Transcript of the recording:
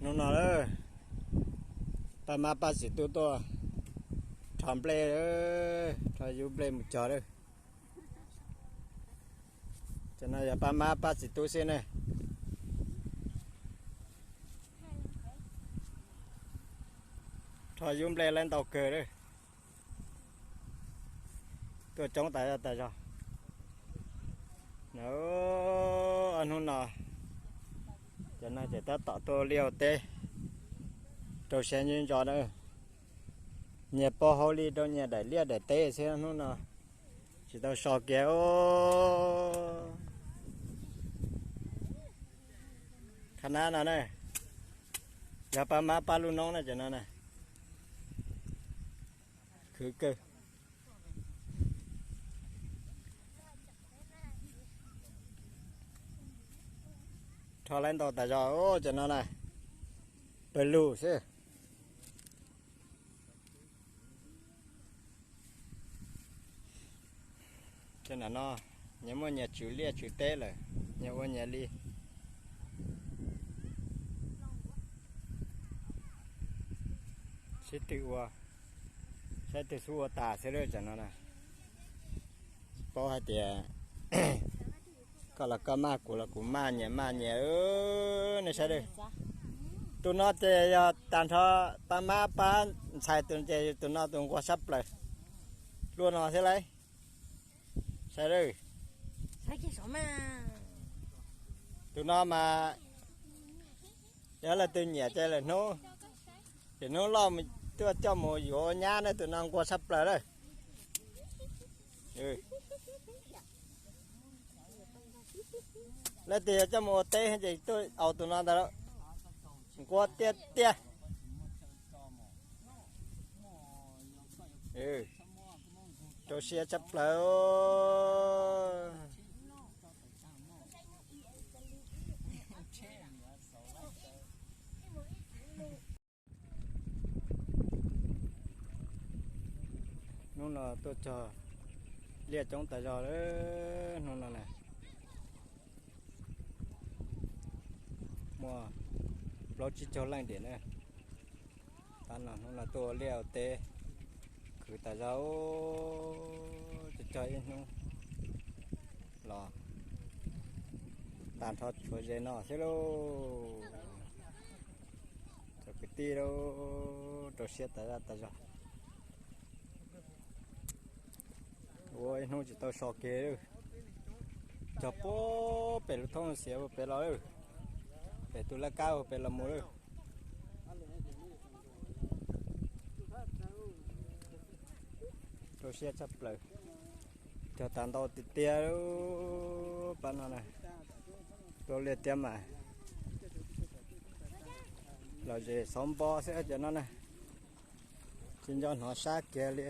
Hnub no, pab mab pab txiv tub tuaj rho nplej, rho yub nplej mus cog lawm. Cov no yog pab mab pab txiv tub xwb ne. Rho yub nplej lawv ntau kawg lawm. Tuaj coob tas zog tas zog. Ob hnub no, cov no ces tab tom tuaj liaj ua teb rau siab ntso ntso na. Nyias pov hauj lwm rau nyias daim liaj daim teb xwb, hnub no tsis tau so kiag. Qhab nab no na, yog pab mab pab lub noob na cov no na. Khwv kawg. Rho lawv ntau tas zog cov no na, pawg lug xwb. Cov no, nyias muaj nyias tswv liaj tswv teb lawm, nyias ua nyias li. Sib tw ua, saib twg xub ua tas xwb lawm cov no na. Tsis paub hais tias koj los koj maj, kuv los kuv maj, nyias maj nyias. Nej saib, tus no ces yog tag nrho pab mab pab ntxhais tus ces tus no tus nquag sab plaws, luaj no thiab lauj. Saib, tus no mas yog leej twg nyiam ces lawm hnub, ces hnub loj tuaj coj mus yuav nyab na, tus no nquag sab plaws lawm. Leej twg yog coj mus ua teb ces tuaj aus tus no ntag lauj, nquag tiag tiag. Rau siab tshaj plaws. Hnub no tuaj cog liaj coob tas zog lawm hnub no na. Muaj plaub tsib caug leej tiam na. Tab no hnub no tuaj ua liaj ua teb khwv tas zog, cog cog ib hnub los tag nrho tshuav ze no xwb lauj. Cov kwv tij lauj, rau siab tas zog tas zog. Ua ib hnub tsis tau so kiag lawm. Cog puag pem lub thoob xiav puag pem los lawm, pem tus laj kab puag pem los mus lawm. Rau siab tshaj plaws. Cog tas ntau tiag tiag pab no na. Rau liaj tiab mas los zem xauv npo xwb cov no na. Tsis nco hnov sab kiag li.